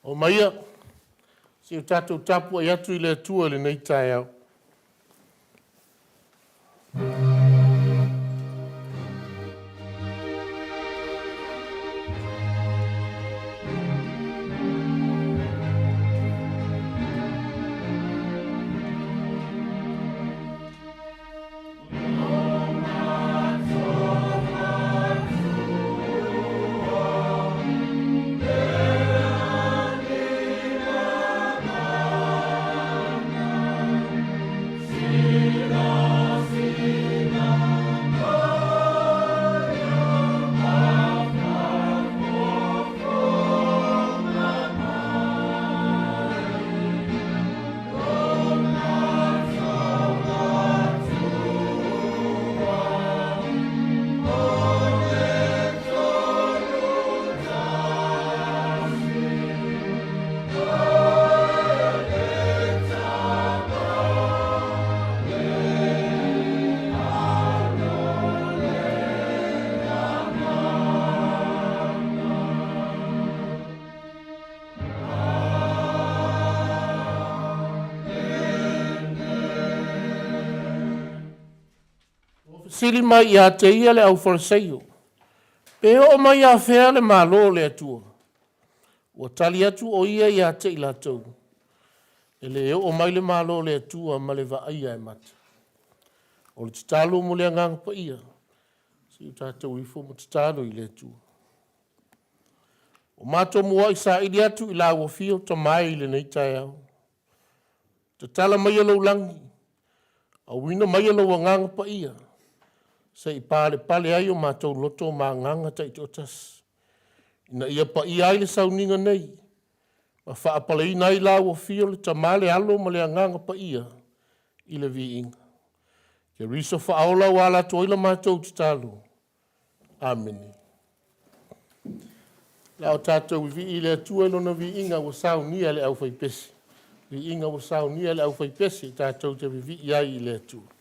Omaia, se i o tatou tapuai atu i le Atua i lenei taeao. Ua fesili mai ia te ia le aufaleseio, “Pe oo mai afea le Malo o le Atua?” Ua tali atu o ia ia te i latou, “E le oo mai le Malo o le Atua ma le vaaia e mata.” O le tatalo mo le Agaga Paia, se i o tatou ifo ma tatalo i le Atua. Ua matou muai saili atu i lau afio Tama e i lenei taeao, tatala maia lou lagi, auina maia lou Agaga Paia se i palepale ai o matou loto ma agaga taitoatasi, ina ia paia ai le sauniga nei ma faapaleina ai lau afio le Tama, le Alo ma le Agaga Paia i le viiga. Keriso Faaola ua ala atu ai la matou tatalo. Amene. O le a tatou vivii i le Atua i Lona viiga ua saunia e le aufaipese, viiga ua saunia e le aufaipese tatou te vivii ai i le Atua.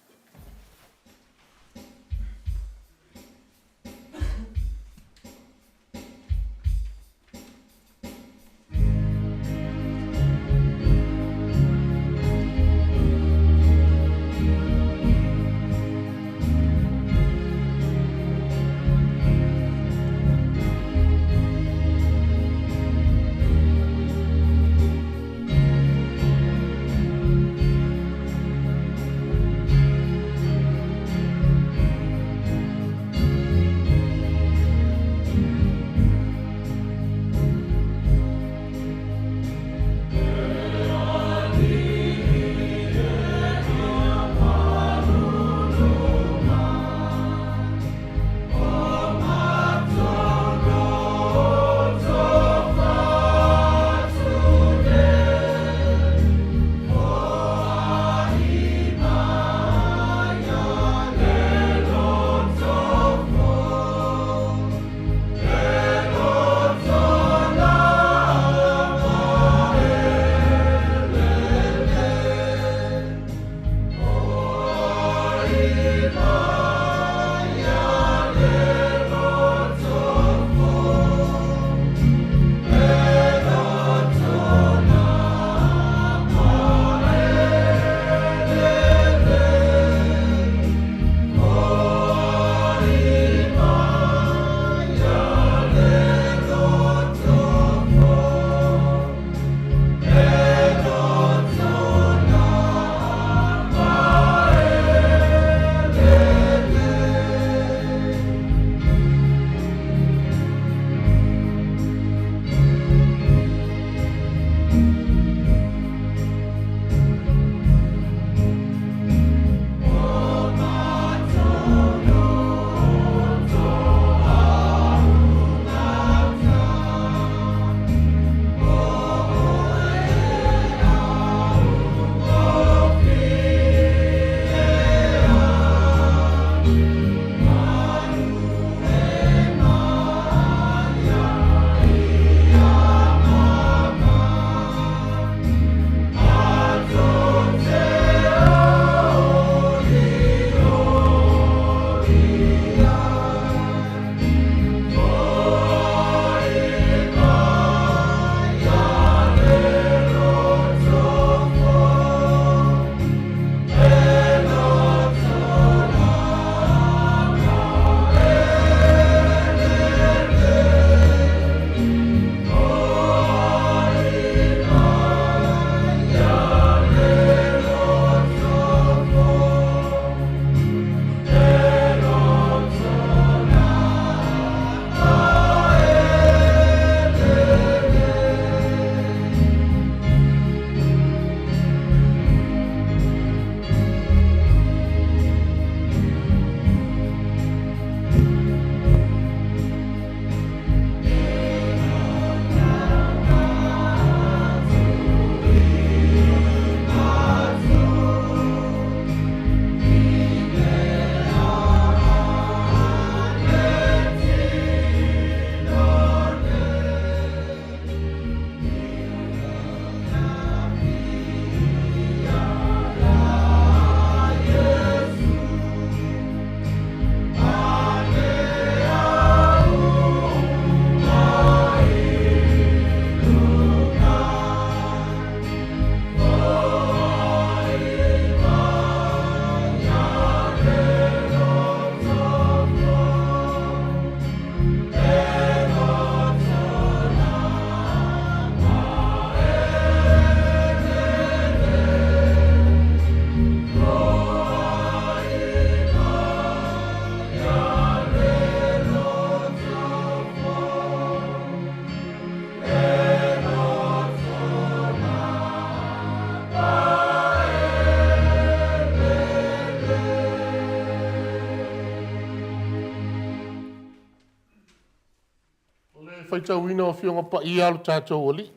faitauina o Afioga Paia a lo tatou Alii.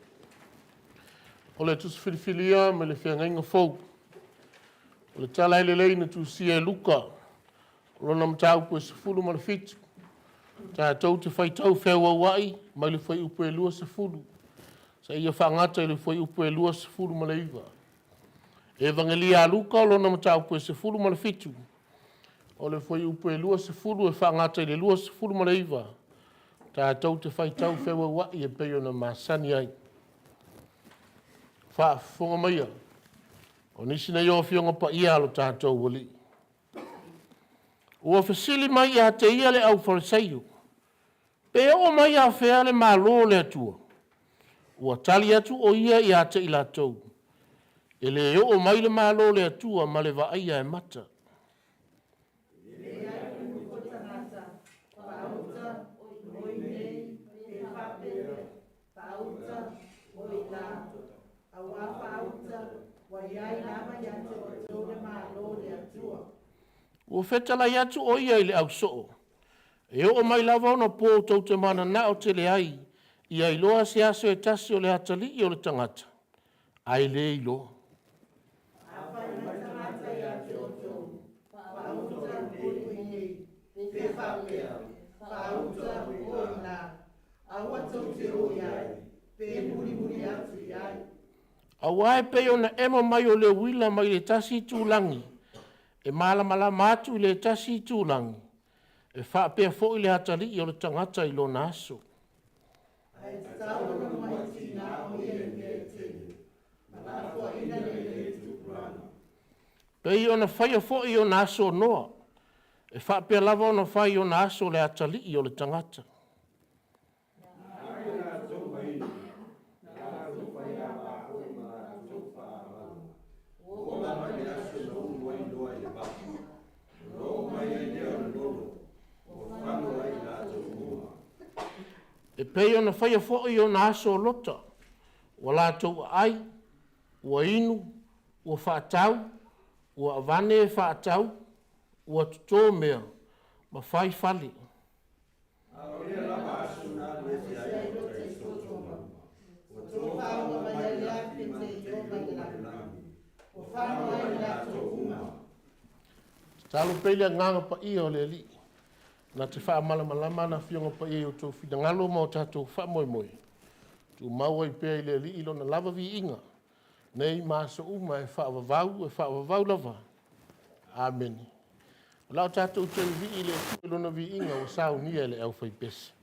O le Tusi Filifilia mai le Feagaiga Fou. O le Tala Lelei na tusia e Luka, lona mataupu e 17, tatou te faitau feauauai mai le fuaiupu e 20 seia faagata i le fuaiupu e 29. Evagelia a Luka, lona mataupu e 17, o le fuaiupu e 20 e faagata i le 29, tatou te faitau feuauai e pei ona masani ai. Faafofoga maia, o nisi nei o Afioga Paia a lo tatou Alii. Ua fesili mai ia te ia le aufalesaio, “Pe oo mai afea le Malo o le Atua?” Ua tali atu o ia ia te i latou, “E le oo mai le Malo o le Atua ma le vaaia e mata. Ua fetalai atu o ia i le ausoo, “E oo mai lava ona po tou te mananao tele ai ia iloa se aso e tasi o le atalii o le tagata, ae le iloa.” Aua e pei ona emo mai o le uila mai le tasi itulagi e malamalama atu i le tasi itulagi, e faapea foi le atalii o le tagata i lona aso. E pei ona faia foi i ona aso o Noa, e faapea lava ona fai i ona aso o le Atalii o le Tagata. E pei ona faia foi i ona aso o Lota, ua latou aai, ua inu, ua faatau, ua avane e faatau, ua toto mea, ma fai fale. Tatalo pea i le Agaga Paia o le Alii na te faamalamalama ana Afioga Paia i o outou finagalo ma o tatou faamoemoe, tumau ai pea i le Alii Lona lava viiga nei ma aso uma e faavavau, e faavavau lava. Amene. O le a tatou toe vivii i le Atua i Lona viiga ua saunia e le aufaipese.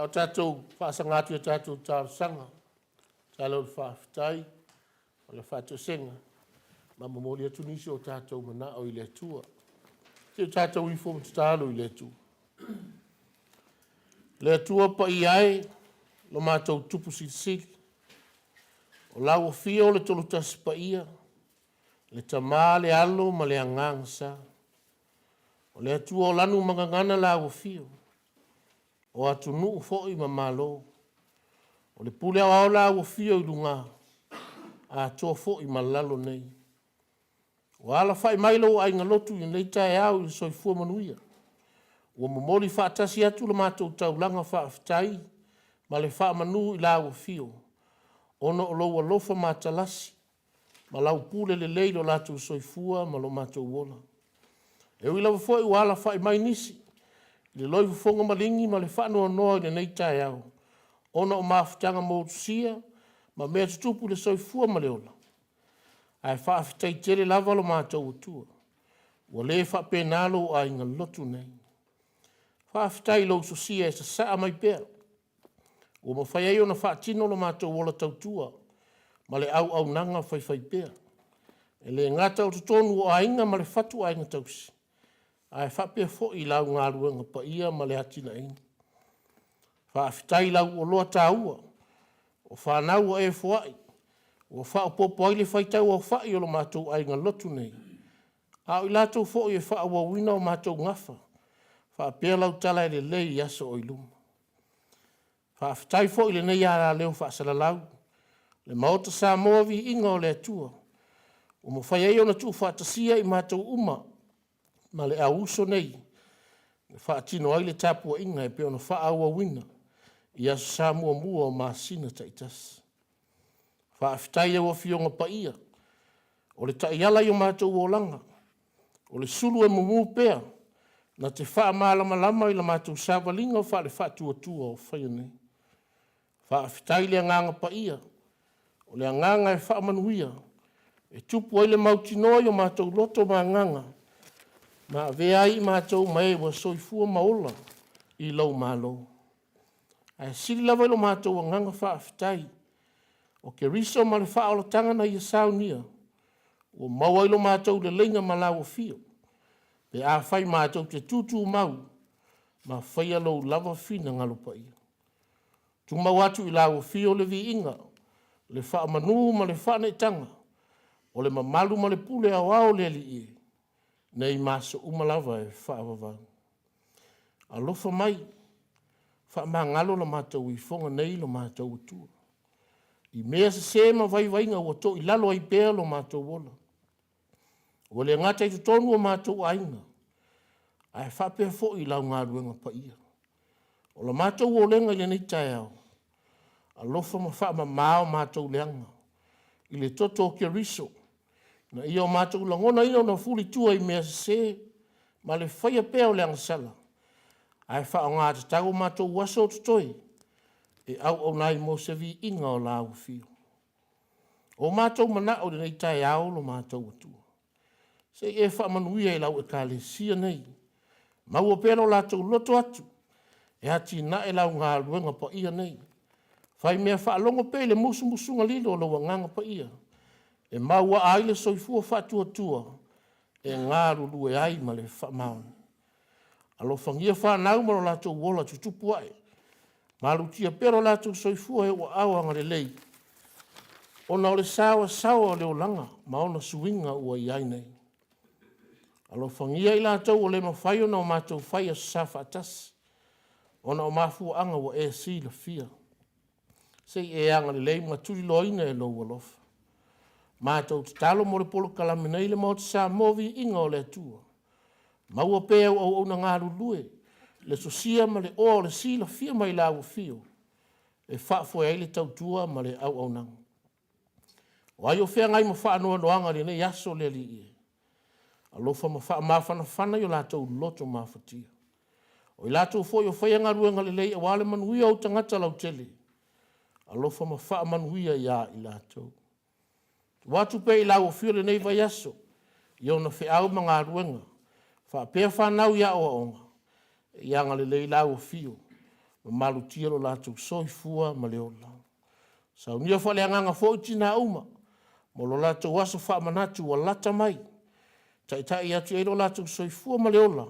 A o tatou faasaga atu i a tatou talosaga, tala o le faafetai, o le faatoesega, ma momoli atu nisi o tatou manao i le Atua. Se i o tatou ifo ma tatalo i le Atua. Le Atua paia e, lo matou Tupu Silisili, o lau afio o le Tolotasi Paia, le Tama, le Alo ma le Agaga Sa. O le Atua o lanu ma gagana lau afio, o atunuu foi ma Malo. O le pule aoao lau afio i luga, atoa foi ma lalo nei. Ua alafai mai lou aiga lotu i lenei taeao i le soifua manuia. Ua momoli faatasi atu le matou taulaga faafetai ma le faamanu i lau afio, ona o lou alofa matalasi ma lau pule lelei i lo latou soifua ma lo matou ola. E ui lava foi ua alafai mai nisi i le loifofoga maligi ma le faanoanoa i lenei taeao ona o mafutaga motusia ma mea tutupu i le soifua ma le ola, ae faafetai tele lava lo matou Atua, ua le faapena lou aiga lotu nei. Faafetai i lou sosia e sasaa mai pea, ua mafai ai ona faatino lo matou ola tautua ma le auaunaga faifaipea. E le gata o totonu o aiga ma le fatuaiga tausi, ae faapea foi i lau galuega paia ma le atinaeina. Faafetai i lau oloa taua o fanau ua e foai, ua faaopoopo ai le faitau aofai o lo matou aiga lotu nei, a o i latou foi e faaauauina o matou gafa faapea lau tala e lelei i aso o i luma. Faafetai foi i lenei alaleo faasalalau, le Maota Samoa Viiga o le Atua, ua mafai ai ona tuufaatasia i matou uma ma le au uso nei e faatino ai le tapuaiga e pei ona faaauauina i Aso Sa muamua o masina taitasi. Faafetai i au Afioga Paia, o le taiala i o matou olaga, o le sulu e mumu pea na te faamalamalama i la matou savaliga faale-faatuatua o faia nei. Faafetai i le Agaga Paia, o le Agaga e faamanuia, e tupu ai le mautinoa i o matou loto ma agaga, ma avea ai i matou ma e ua soifua ma ola i lou Malo. Ae sili lava i lo matou agaga faafetai, o Keriso ma le faaolataga na ia saunia, ua maua ai lo matou leleiga ma lau afio, pe afai matou te tutumau ma faia lou lava finagalo paia. Tumau atu i lau afio le viiga, le faamanu ma le faaneetaga, o le mamalu ma le pule aoao le Alii e, nei ma aso uma lava e faavavau. Alofa mai, faamagalo la matou ifoga nei lo matou Atua, i mea sese ma vaivaiga ua toilalo ai pea lo matou ola. Ua le gata i totonu o matou aiga, ae faapea foi i lau galuega paia. O la matou olega i lenei taeao, alofa ma faamama o matou leaga i le toto o Keriso, ina ia o matou lagonaina ona fulitua i mea sese ma le faia pea o le agasala, ae faaaoga tatau o matou aso o totoe e auauna ai mo se viiga o lau afio. O matou manao i lenei taeao lo matou Atua, se i e faamanuia i lau Ekalesia nei, maua pea lo latou loto atu e atinae lau galuega paia nei. Fai mea faalogo pea i le musumusuga lilo o lou Agaga Paia, e mauaa ai le soifua faatuatua e galulue ai ma le faamaoni. Alofagia fanau ma lo latou ola tutupu ae, malutia pea lo latou soifua e ou aao agalelei, ona o le saoasaoa o le olaga ma ona suiga ua i ai nei. Alofagia i latou ua le mafai ona o matou fai Aso Sa faatasi, ona o mafuaaga ua e silafia. Se i e agalelei ma tuliloaina e lou alofa. Matou tatalo mo le polokalame nei le Maota Samoa Viiga o le Atua. Maua pea au auauna galulue, le sosia ma le oa o le silafia mai lau afio e faafoe ai le tautua ma le auaunaga. O ai o feagai ma faanoanoaga i lenei aso le Alii e? Alofa ma faamafanafana i o latou loto mafatia. O i latou foi o faia galuega lelei aua le manuia o ou tagata lautele, alofa ma faamanuia ia i latou. Tuu atu pea i lau afio lenei vaiaso i ona feau ma galuega, faapea fanau i aoaoga, e i agalelei lau afio. Ma malutia lo latou soifua ma le ola. Saunia faaleagaga foi tinā uma mo lo latou aso faamanatu ua lata mai. Taitai atu i ai lo latou soifua ma le ola,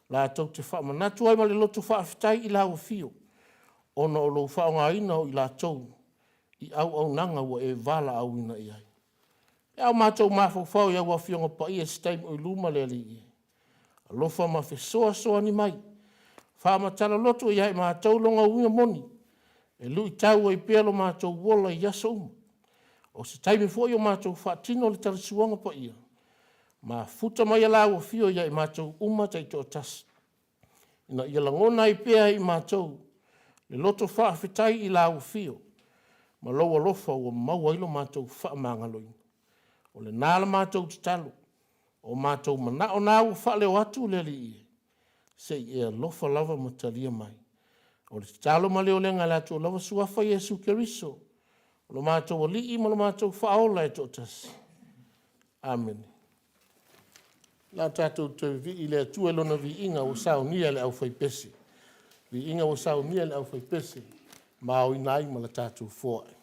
latou te faamanatu ai ma le loto faafetai i lau afio, ona o lou faaaogaina o i latou i auaunaga ua e valaauina i ai. Pe a o matou mafaufau i au Afioga Paia i se taimi o i luma le Alii e, alofa ma fesoasoani mai, faamatala loto ia i matou lona uiga moni, e luitau ai pea lo matou ola i aso uma. O se taimi foi o matou faatino le talisuaga paia, mafuta maia lau afio ia i matou uma taitoatasi, ina ia lagona ai pea e i matou le loto faafetai i lau afio ma lou alofa ua maua ai lo matou faamagaloina. O lena la matou tatalo, o matou manao na ua faaleo atu le Alii e, se i e alofa lava ma talia mai. O le tatalo ma le olega i le atoa lava Suafa Iesu Keriso, o lo matou Alii ma lo matou Faaola e toatasi. Amene. O le a tatou toe vivii i le Atua i Lona viiga ua saunia e le aufaipese. Viiga ua saunia e le aufaipese ma aoina ai ma le tatou foai.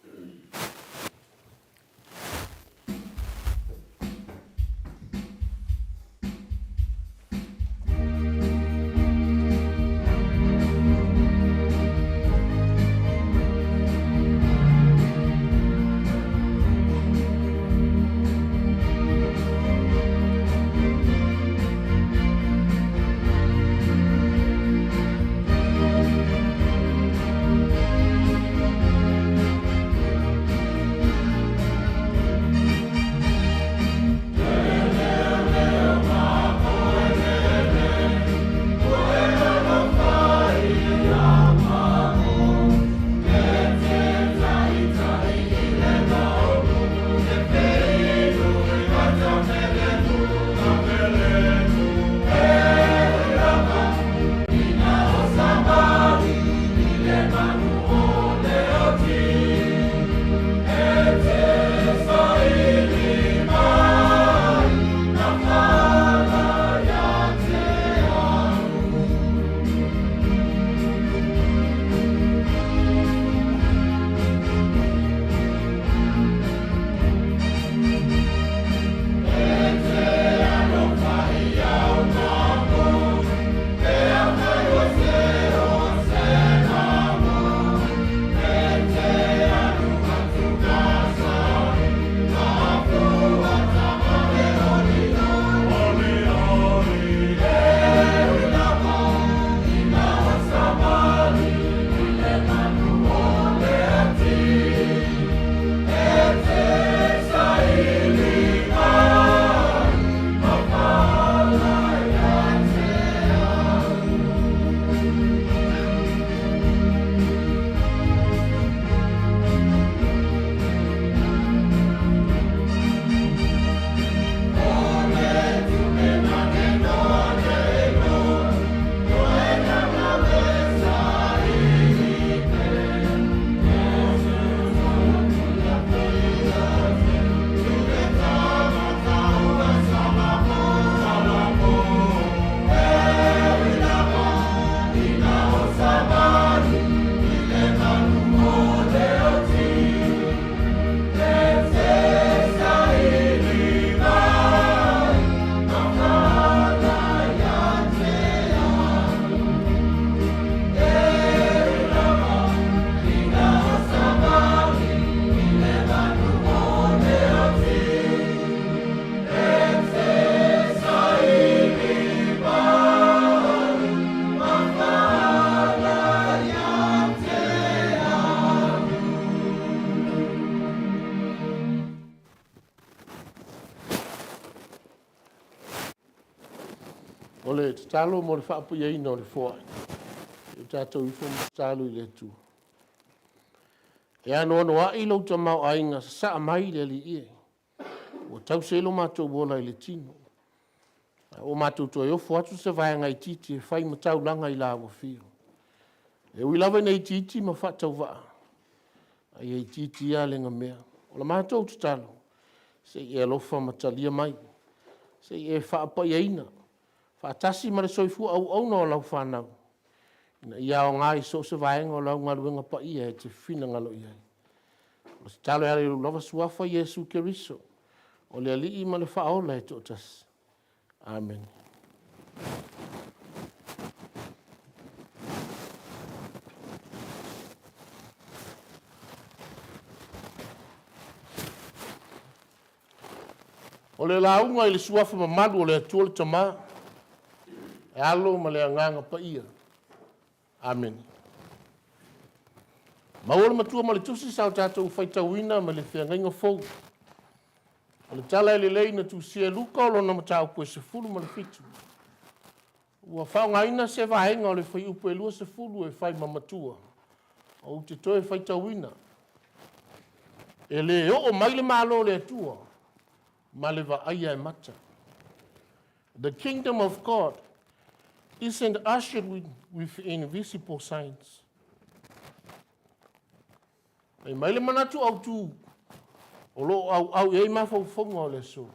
O le tatalo mo le faapaiaina o le foai, se i tatou ifo ma tatalo i le Atua. E anoanoai lou tamaoaiga, sasaa mai le Alii e, ua tausi ai lo matou ola i le tino. A ua matou toe ofo atu se vaega itiiti e fai ma taulaga i lau afio. E ui lava ina itiiti ma faatauvaa, a ia itiiti ia lena mea. O le matou tatalo, se i e alofa ma talia mai, se i e faapaiaina faatasi ma le soifua auauna o lau fanau. Ina ia aoga i so o se vaega o lau galuega paia e te finagalo i ai. O se talo e ala i lou lava suafa Iesu Keriso, o le Alii ma le Faaola e toatasi. Amene. O le lauga i le suafa mamalu o le Atua le Tama, le Alo ma le Agaga Paia. Amene. Maua le matua ma le tusi sa o tatou faitauina ma le feagaiga fou. O le tala e lelei na tusia e Luka o lona mataupu e 17. Ua faaaogaina se vaega o le fuaiupu e 20 e fai ma matua, ou te toe faitauina. E le oo mai le Malo o le Atua ma le vaaia e mata. The kingdom of God isn't ushered with, with invisible signs. Fai mai le manatu autu o lo o auau i ai mafaufauga o le aso.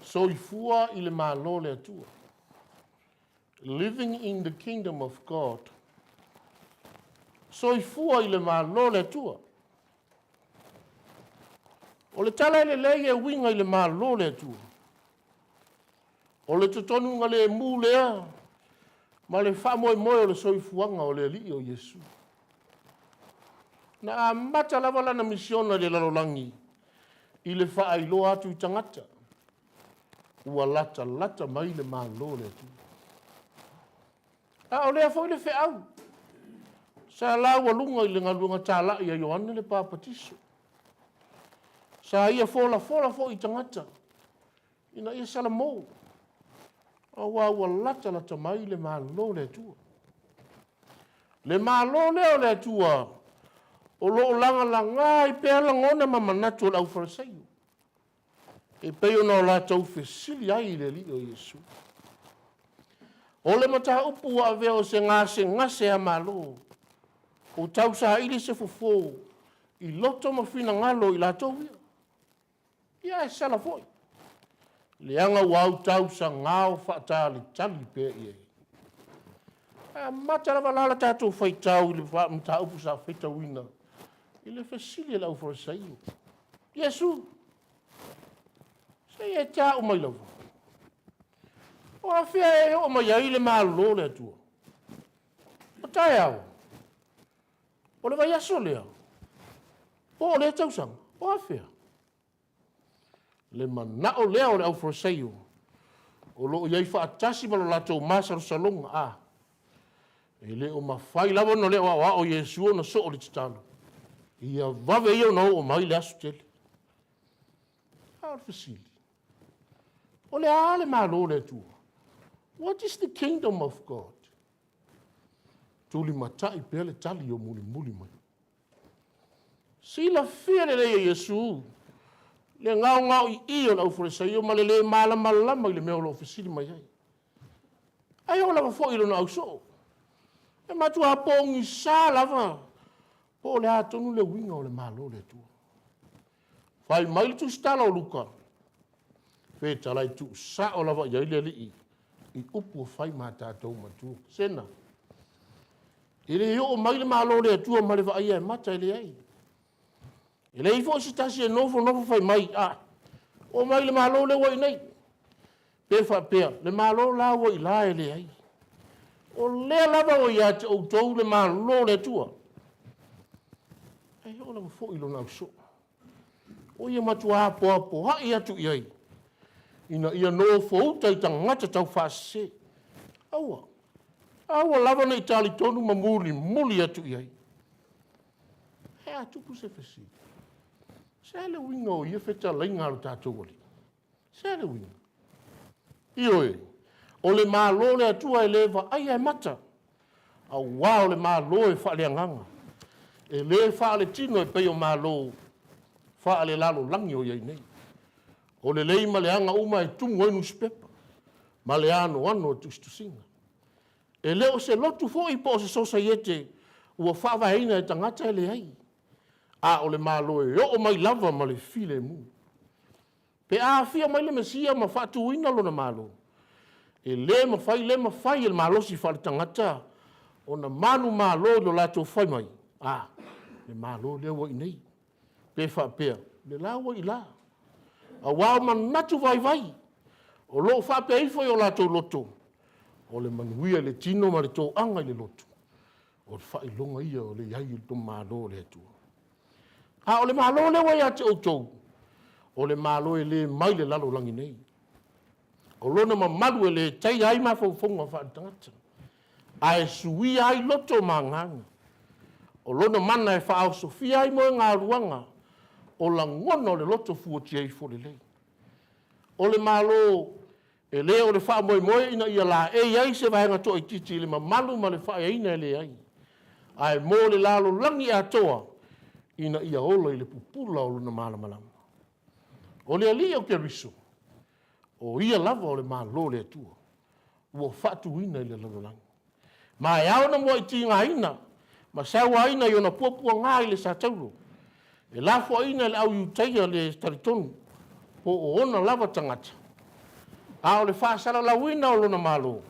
Soifua i le Malo o le Atua. Living in the kingdom of God. Soifua i le Malo o le Atua. O le tala e lelei e uiga i le Malo o le Atua. O le totonuga lemu lea ma le faamoemoe o le soifuaga o le Alii o Iesu. Na amata lava lana misiona i le lalolagi i le faailoa atu i tagata ua latalata mai le Malo o le Atua. A o lea foi le feau sa laualuga i le galuega talai a Ioane le Papatiso. Sa ia folafola foi i tagata ina ia salamo, aua ua latalata mai le Malo o le Atua. Le Malo lea o le Atua o lo o lagalaga ai pea lagona ma manatu o le aufalesaio, e pei ona o latou fesili ai i le Alii o Iesu. O le mataupu ua avea o se gasegase a Malo, ua tausaili se fofo i loto ma finagalo o i latou ia. Ia ae sala foi, leaga ua autausagao faatalitali pea i ai. E amata lava la la tatou faitau i le mataupu sa faitauina i le fesili a le aufalesaio. Iesu, se i e te au mai lava. O afea e oo mai ai le Malo o le Atua? O taeao, o le vaiaso lea, po o lea tausaga, o afea? Le manao lea o le aufalesaio o lo o i ai faatasi ma lo latou masalosaloga, a e le o mafai lava ona le o aoao Iesu ona soo le tatalo, ia vave ia ona oo mai le aso tele. A o le fesili, o le a le Malo o le Atua? What is the kingdom of God? Tulimatai pea le tali o mulimuli mai. Silafia lelei e Iesu le gaogaoi'i o le aufalesaio ma le lē malamalama i le mea o lo o fesili mai ai. Ae oo lava foi i lona ausoo, e matuā pogisa lava po o le a tonu le uiga o le Malo o le Atua. Fai mai le tusitala o Luka, fetalai tuusao lava i ai le Alii i upu ua fai ma tatou matua. Sena, e le oo mai le Malo o le Atua ma le vaaia e mata, e leai. E leai foi se tasi e nofonofo fai mai, a, oo mai le Malo lea ua i nei. Pe faapea, le Malo la ua i la e leai. O lea lava ua ia te outou le Malo o le Atua. E oo lava foi i lona ausoo. O ia matua apoapoai atu i ai, ina ia nofouta i tagata taufaasese. Aua, aua lava ne i talitonu ma mulimuli atu i ai. He a tupu se fesili? Se a le uiga o ia fetalaiga a lo tatou Alii? Se a le uiga? Ioe, o le Malo o le Atua e le vaaia e mata, auā o le Malo e faaleagaga, e le faaletino e pei o Malo faalelalolagi o i ai nei. O lelei ma leaga uma e tumu ai nusipepa ma le anoano o tusitusiga. E le o se lotu foi po o se sosaiete ua faavaeina e tagata e leai, a o le Malo e oo mai lava ma le filemu. Pe a afio mai le Mesia ma faatuina lona Malo, E le mafai le mafai e le malosi faaletagata ona manumalo i lo latou fai mai, A, le Malo lea ua i inei, pe faapea, o le la ua i ila. Aua o manatu vaivai o lo o faapea ifo i o latou loto, o le manuia i le tino ma le toaga i le loto, o le faailoga ia o le i ai i le Malo o le Atua. A o le Malo lea ua ia te outou, o le Malo e le mai le lalolagi nei. O lona mamalu e le taia ai mafaufauga faale-tagata, ae suia ai loto ma agaga. O lona mana e faaosofia ai moegaluaga o lagona o le loto fuatia ifo lelei. O le Malo e le o le faamoemoe ina ia laei ai se vaega toaitiiti i le mamalu ma le faaeaina e leai, ae mo le lalolagi atoa ina ia ola i le pupula o lona malamalama. O le Alii o Keriso, o Ia lava o le Malo o le Atua ua faatuina i le lalolagi, ma e ao ona muai tigaina ma sauaina i ona puapuaga i le satauro, e lafoaiina e le au Iutaia le talitonu po o ona lava tagata, a o le faasalalauina o lona Malo,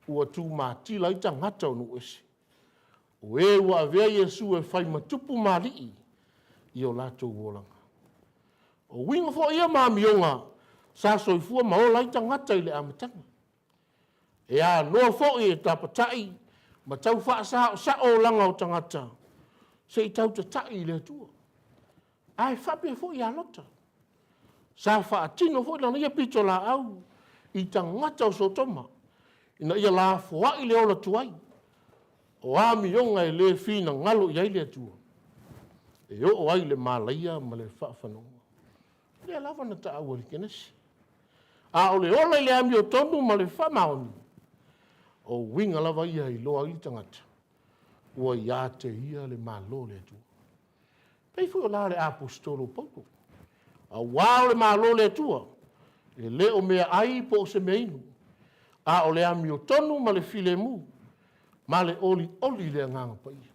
ua tumatila ai tagata o nuu ese, o e ua avea Iesu e fai ma Tupu ma Alii i o latou olaga. O uiga foi ia ma amioga sa soifua ma ola ai tagata i le amataga. E anoa foi e tapatai ma tau faasaosao olaga o tagata se i tau tatai i le Atua. Ae faapea foi ia Lota, sa faatino foi lana ia pitolaau i tagata o Sotoma ina ia lafoai le ola tuai, o amioga e le finagalo i ai le Atua, e oo ai i le malaia ma le faafanua. O lea lava na taua i le Kenese. A o le ola i le amiotonu ma le faamaoni, o uiga lava ia e iloa ai le tagata ua ia te ia le Malo o le Atua. E pei foi o la le Aposetolo o Paulo, aua o le Malo o le Atua, e le o meaai po o se meainu, a o le amiotonu ma le filemu ma le olioli i le Agaga Paia.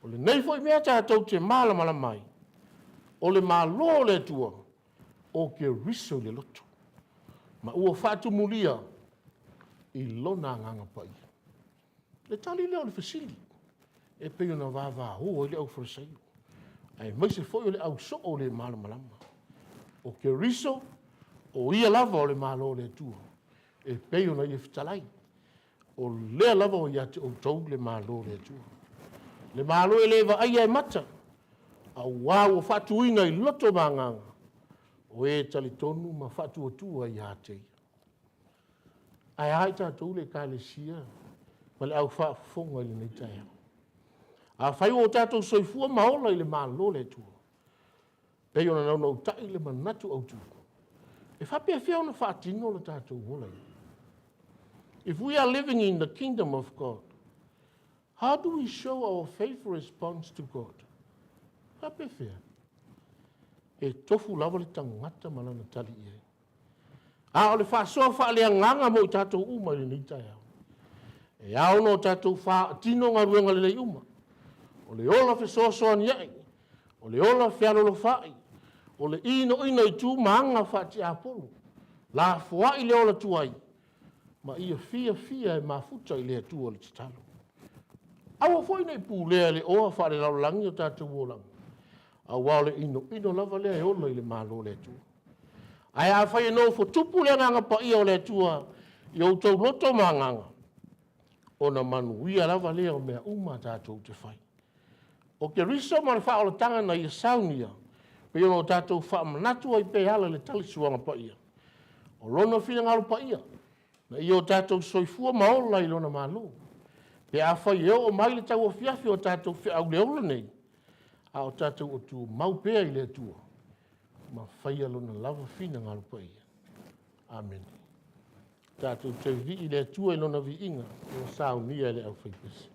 O lenei foi mea tatou te malamalama ai, o le Malo o le Atua, o Keriso i le loto, ma ua faatumulia i lona Agaga Paia. O le tali lea o le fesili e pei ona vavao ai le aufalesaio, aemaise foi o le ausoo le malamalama. O Keriso, o Ia lava o le Malo o le Atua, e pei ona Ia fetalai, o lea lava ua ia te outou le Malo o le Atua. Le Malo e le vaaia e mata, aua ua faatuina i loto ma agaga o e talitonu ma faatuatua ia te Ia. Ae a i tatou le Ekalesia ma le au faafofoga i lenei taeao? Afai ua o tatou soifua ma ola i le Malo o le Atua e pei ona naunautai le manatu autu, e faapefea ona faatino lo tatou ola i ai? If we are living in the kingdom of God, how do we show our faith response to God? E faapefea? E tofu lava le tagata ma lana tali i ai. A o le faasoa faaleagaga mo i tatou uma i lenei taeao, e ao ona tatou faatino galuega lelei uma, o le ola fesoasoania'i, o le ola fealolofa'i, o le inoino i tu ma aga faatiapolo, lafoai le ola tuai, ma ia fiafia e mafuta i le Atua le tatalo. Aua foi ne i pulea e le oa faale-lalolagi o tatou olaga, aua o le inoino lava lea e ola i le Malo o le Atua. Ae afai e nofo tupu le Agaga Paia o le Atua i o outou loto ma agaga, ona manuia lava lea o mea uma tatou te fai. O Keriso ma le faaolataga na Ia saunia, e pei ona tatou faamanatu ai pea e ala i le tausuaga paia, o Lona finagalo paia, ina ia o tatou soifua ma ola i Lona Malo, pe afai e oo mai le tauafiafi o tatou feau i le ola nei, a o tatou o tumau pea i le Atua ma faia Lona lava finagalo paia. Amene. Tatou toe vivii i le Atua i Lona viiga ua saunia e le aufaipese.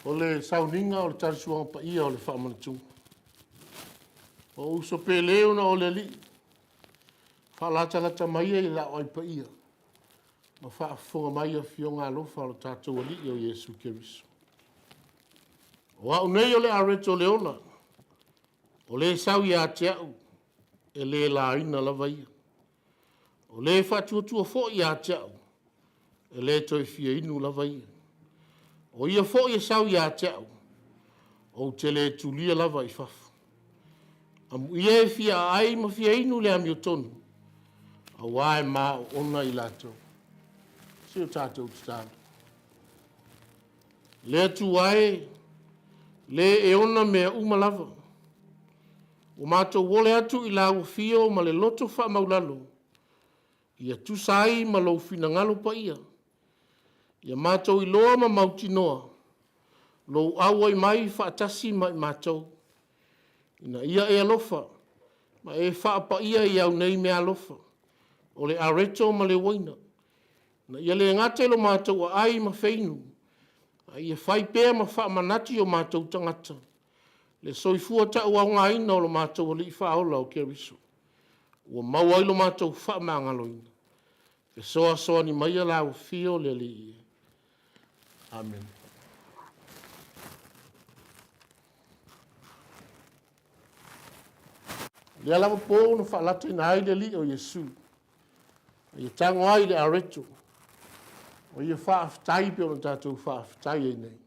O le sauniga o le talisuaga paia o le faamanatuga. O uso pele ona o le Alii, faalatalata maia i laau ai paia ma faafofoga mai Afioga alofa o le tatou Alii o Iesu Keriso. O au nei o le areto o le ola, o le sau ia te au, e le laina lava ia. O le faatuatua foi ia te au, e le toe fia inu lava ia. O ia foi e sau ia te au, ou te le tulia lava i fafo. Amuia e fia aai ma fia inu i le amiotonu, auā e ma oona i latou. Se i o tatou tatalo. Le Atua e, le e ona mea uma lava, ua matou ole atu i lau afio ma le loto faamaualalo, ia tusa ai ma lou finagalo paia, ia matou iloa ma mautinoa lou auai mai faatasi ma i matou, ina ia e alofa ma e faapaia i au nei meaalofa, o le areto ma le uaina, ina ia le gata i lo matou aai ma feinu, a ia fai pea ma faamanatu i o matou tagata le soifua tauaogaina o lo matou Alii Faaola o Keriso, ua maua ai lo matou faamagaloina. Fesoasoani maia lau Afio le Alii e. Amene. O lea lava po na faalataina ai le Alii o Iesu, ma ia tago ai i le areto, ma ia faafetai pei ona tatou faafetai ai nei.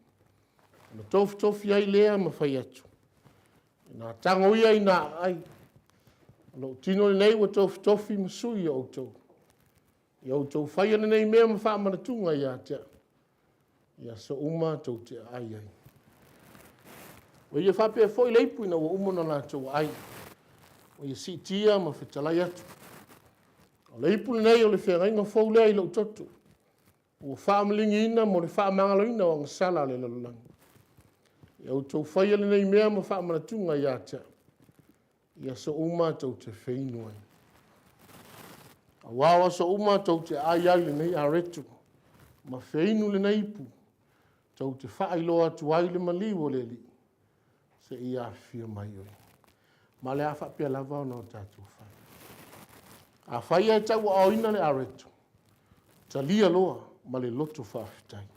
Ona tofitofi ai lea ma fai atu, “Ina tago ia ina aai, o lou tino lenei ua tofitofi ma sui o outou. Ia outou faia lenei mea ma faamanatuga ia te au, i aso uma tou te aai ai.” Ua ia faapea foi le ipu ina ua uma ona latou aai, ua ia siitia ma fetalai atu, “O le ipu lenei o le feagaiga fou lea i lou toto, ua faamaliligiina mo le faamagaloina o agasala a le lalolagi. Ia outou faia lenei mea ma faamanatuga ia te au, i aso uma tou te feinu ai. Aua o aso uma tou te aai ai i lenei areto ma feinu lenei ipu, tou te faailoa atu ai le maliu o le Alii seia afifio mai o ia. Ma o le a faapea lava ona tatou fai. Afai ae tauaaoina le areto, talia loa ma le loto faafetai.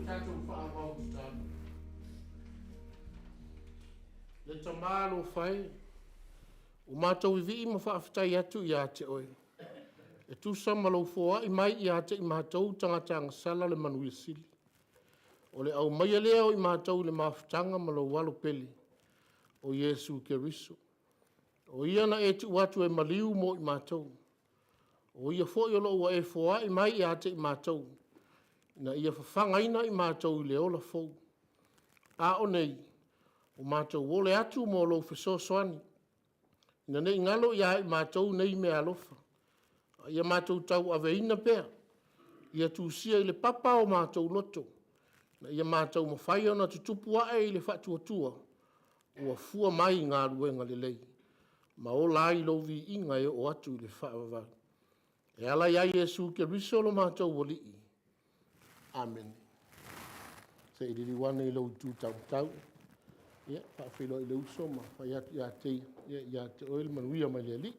tatou faaauau i tatalo. Le Tama alofa e, ua matou vivii ma faafetai atu ia te Oe, e tusa ma Lou foai mai ia te i matou tagata agasala le manuia sili, o le aumaia lea o i matou i le mafutaga ma Lou Alo pele, o Iesu Keriso. O Ia na e tuu atu e maliu mo i matou, o Ia foi o lo o ua e foai mai ia te i matou, ina ia fafagaina i matou i le ola fou. A o nei, ua matou ole atu mo Lou fesoasoani, ina ne i galo ia i matou nei meaalofa, a ia matou tauaveina pea, ia tusia i le papa o matou loto, ina ia matou mafai ona tutupu ae i le faatuatua ua fua mai i galuega lelei, ma ola ai i Lou viiga e oo atu i le faavavau. E ala ia Iesu Keriso lo matou Alii. Amene. Se i liliu ane i lou itu taumatau, e faafeiloai i le uso ma fai atu ia te ia, ia, e ia te oe le manuia mai le Alii.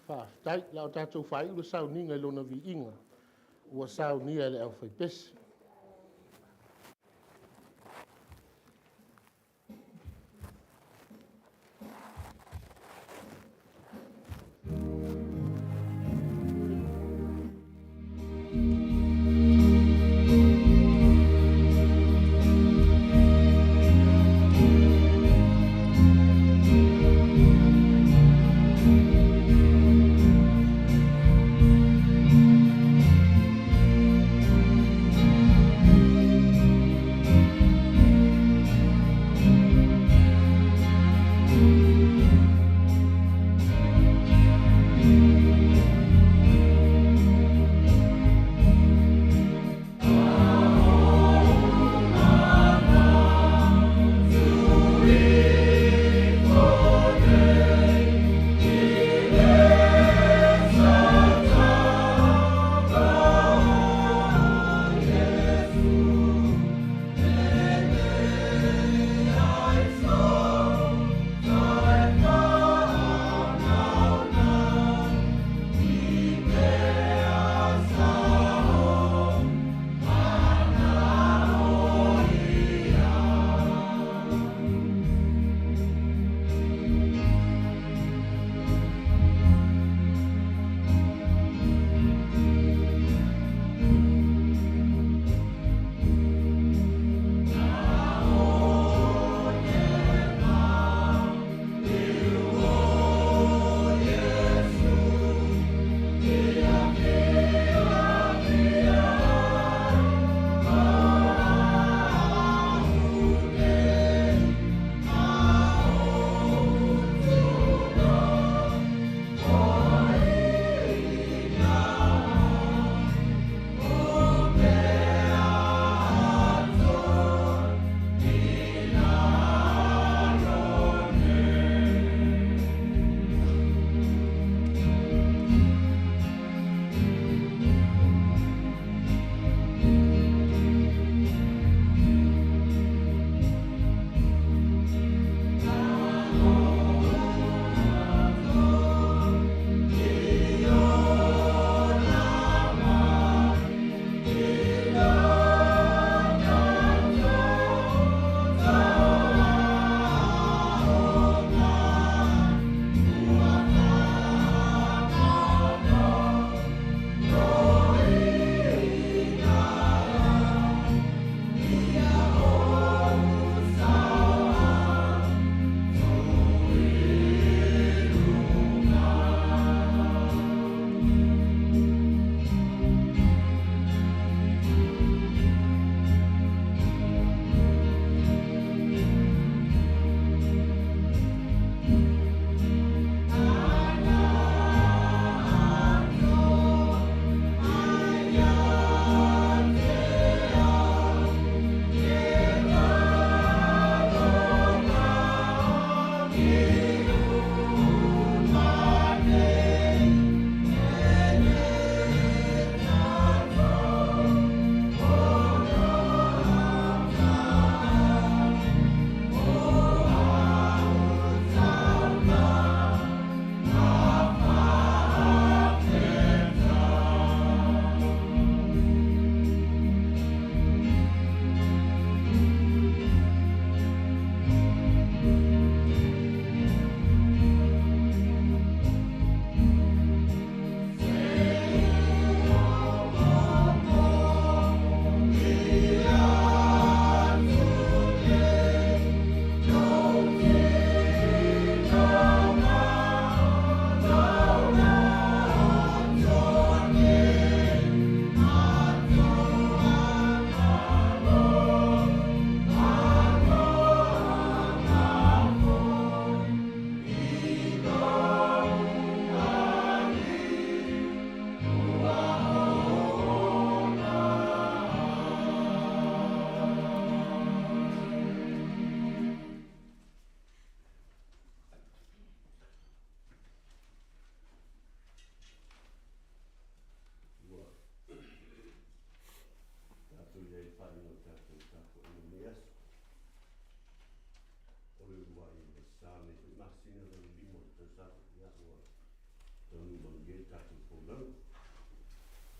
Faafetai. O le a tatou faaiu le sauniga i Lona viiga ua saunia e le aufaipese. Taunuu manuia le tatou folauga.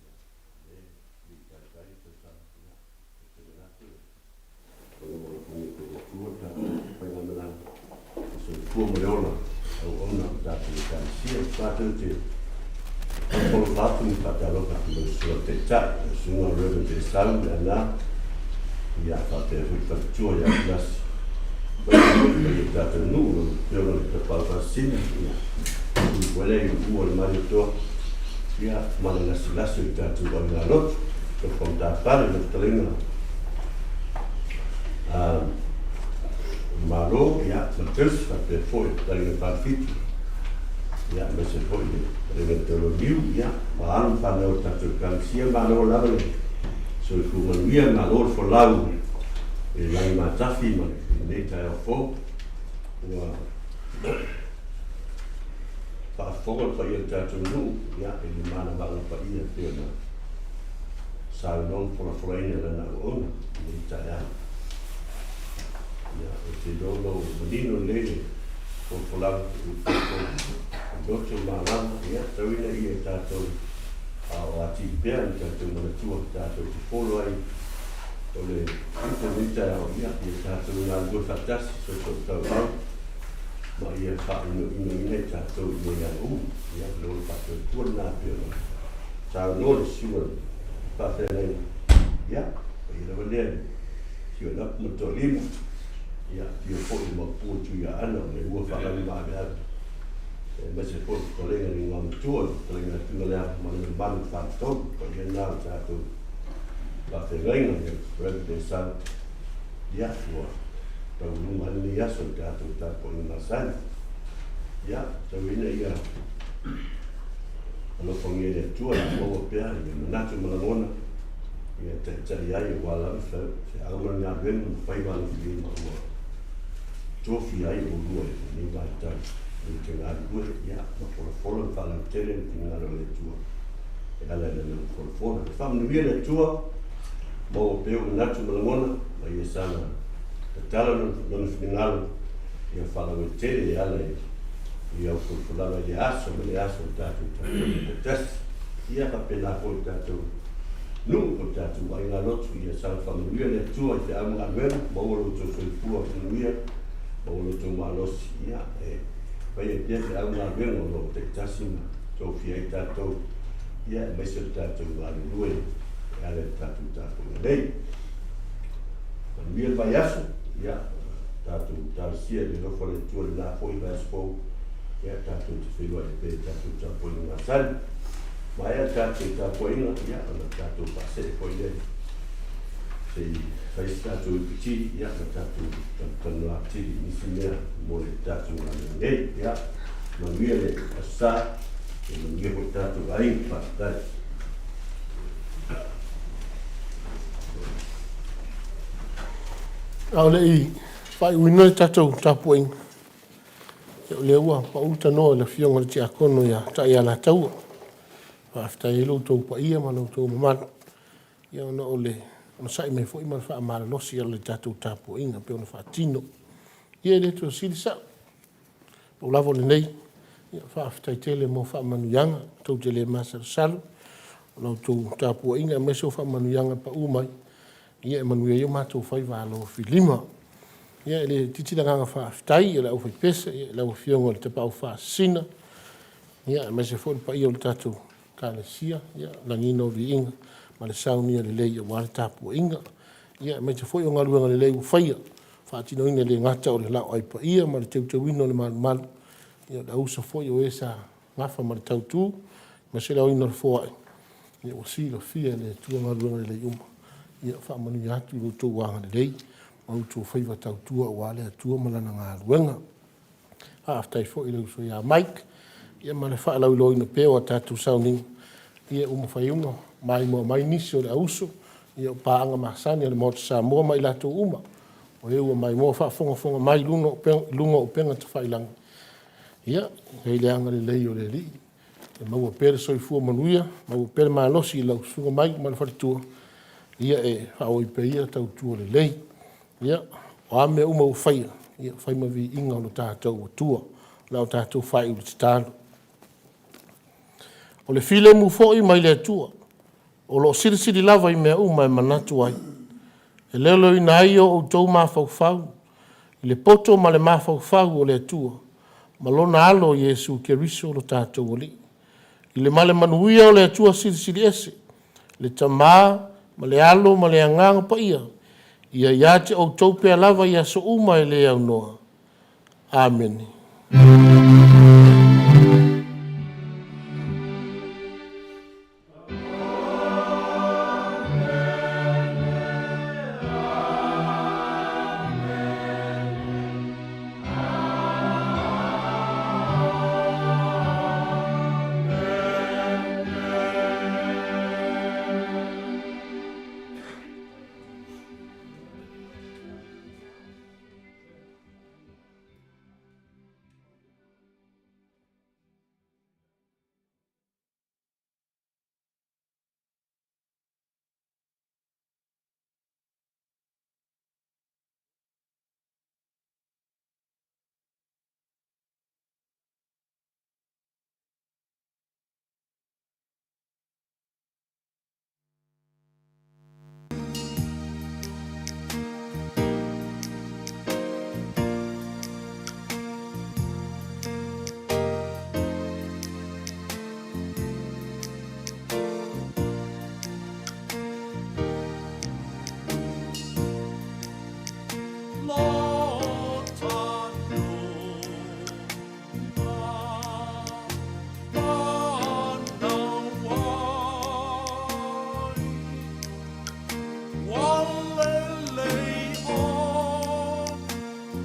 Ia, o lea e le i taitai le tausaga, ia, ou te manatu e alofagia e le Atua le tatou faigamalaga, le soifua ma le ola auauna o le tatou Ekalesia. Tatou te faatalofa atu ma faatalofa atu i lau Susuga i le Taitai, lau Susuga Reverend Esau Leaana, ia faapea foi le faletua ia Tulasi, faapea foi le paia o le tatou nuu, lau Afioga i le Tapaau Faasisina, ia, ui foi lea i Ua le Malietoa, ia, ma le lasilasi o le tatou aiga lotu, Tofa Matafale, lau fetalaiga a Malo, ia, ma le tausi, faapea foi le fetalaiga Falefitu, ia, aemaise foi le fetalaiga Tauloniu, ia, ma alo ma fanau o le tatou Ekalesia, malo lava le soifua manuia, malo le folau i le lagi matafi ma lenei taeao fou. Ua faafofoga le paia o le tatou nuu, ia, i le manavaga paia e pei ona saunoa ma folafolaina e lana auauna i lenei taeao. Ia, ou te iloa o lo o manino lelei le folafolaga i le tatou loto malama, ia, tau ina ia tatou ao atili pea le tatou manatua tatou te folo ai o le upu o lenei taeao, ia, ia tatou galulue faatasi, soosootauvau, ma ia faainoinoina i tatou i nei aga uma. Ia, o le faatuatua lena e pei ona saunoa le susuga i le faafeagaiga. Ia, paia lava lea i le afio o Napu ma le Toalima, ia, afio foi le Maopu o Tuiaana o le ua faalagimaaveave, aemaise foi le fetalaiga i le Igoamatua, le fetalaiga a Tuigaleava ma le mamalu i le Faletolu. Paia lena o le tatou faafeagaiga, le Reverend Esau. Ia, ua taualuma ai lenei aso i le tatou tapuaiga masani. Ia, tau ina ia alofagia e le Atua ia maua pea ia manatu ma lagona ia taitai ai aua lava feau ma le galuega ma faiva alofilima ua tofia ai oulua i lenei vaitau e te galulue, ia, ma folafola ma faalautele le finagalo o le Atua e ala i lana folafola. Faamanuia le Atua, maua pea ou manatu ma lagona, ma ia saga tatala lona finagalo, ia faalauaitele e ala i au folafolaga i le aso ma le aso o le tatou tapuaiga taitasi. Ia faapena foi le tatou nuu po o le tatou aiga lotu, ia saga faamanuia le Atua i feau ma galuega, maua lo outou soifua manuia, maua lo outou malosi, ia e faia pea feau ma galuega o lo o taitasi ma tofia ai tatou, ia aemaise o le tatou galulue e ala i le tatou tapuaiga nei. Manuia le vaiaso, ia, tatou talosia i le alofa o le Atua i lena foi vaiaso fou, ia, tatou te feiloai pea i tatou tapuaiga masani. Maea le tatou tapuaiga, ia, ona tatou faasee foi lea se i fai se tatou ipitili, ia, ma tatou talatalanoa atili i nisi mea mo le tatou galuega nei. Ia, manuia le Aso Sa, ia manuia foi tatou aiga. Faafetai. A o le i faaiuina le tatou tapuaiga, ia o lea ua pau le tanoa i le Afioga i le Tiakono ia Taialataua. Faafetai ai lo outou paia ma lo outou mamalu, ia ona o le onosai mai foi ma le faamalolosi o le tatou tapuaiga pei ona faatino. Ia e le toe sili sau. Pau lava o lenei, ia faafetai tele mo faamanuiaga, tou te le masalosalo, o la outou tapuaiga aemaise o faamanuiaga pau mai, ia e manuia ai o matou faiva alofilima. Ia e le itiiti le agaga faafetai i le aufaipese, i lau Afioga i le Tapaau Faasisina, ia aemaise foi le paia o le tatou Ekalesia, ia lagiina o viiga ma le saunia lelei aua le tapuaiga. Ia aemaise foi o galuega lelei ua faia, faatinoina e le gata o le laoai paia ma le teuteuina o le malumalu, ia o le ausa foi o e sa gafa ma le tautu, aemaise le aoina o le foai, ia ua silafia e le Atua galuega lelei uma. Ia faamanuia atu i lo outou agalelei ma outou faiva tautua aua le Atua ma Lana galuega. Faafetai foi i le uso ia Mike, ia ma le faalauiloaina pea o a tatou sauniga, ia ua mafai ona maimoa mai nisi o le auso, ia o paaga masani a le Maota Samoa ma i latou uma o e ua maimoa faafogafoga mai i luga o upega tafailagi. Ia, i le agalelei o le Alii, e maua pea le soifua manuia, maua pea le malosi i lau susuga Mike ma le faletua, ia e faaauau pea ia tautua lelei. Ia, o a mea uma ua faia, ia fai ma viiga o lo tatou Atua. O le a tatou faaiu i le tatalo. O le filemu foi mai le Atua, o lo o silisili lava i mea uma e manatu ai, e leoleoina ai o outou mafaufau i le poto ma le mafaufau o le Atua, ma lona Alo Iesu Keriso lo tatou Alii. I le ma le manuia o le Atua Silisili Ese, le Tama ma le Alo ma le Agaga Paia, ia ia te outou pea lava i aso uma e le aunoa. Amene.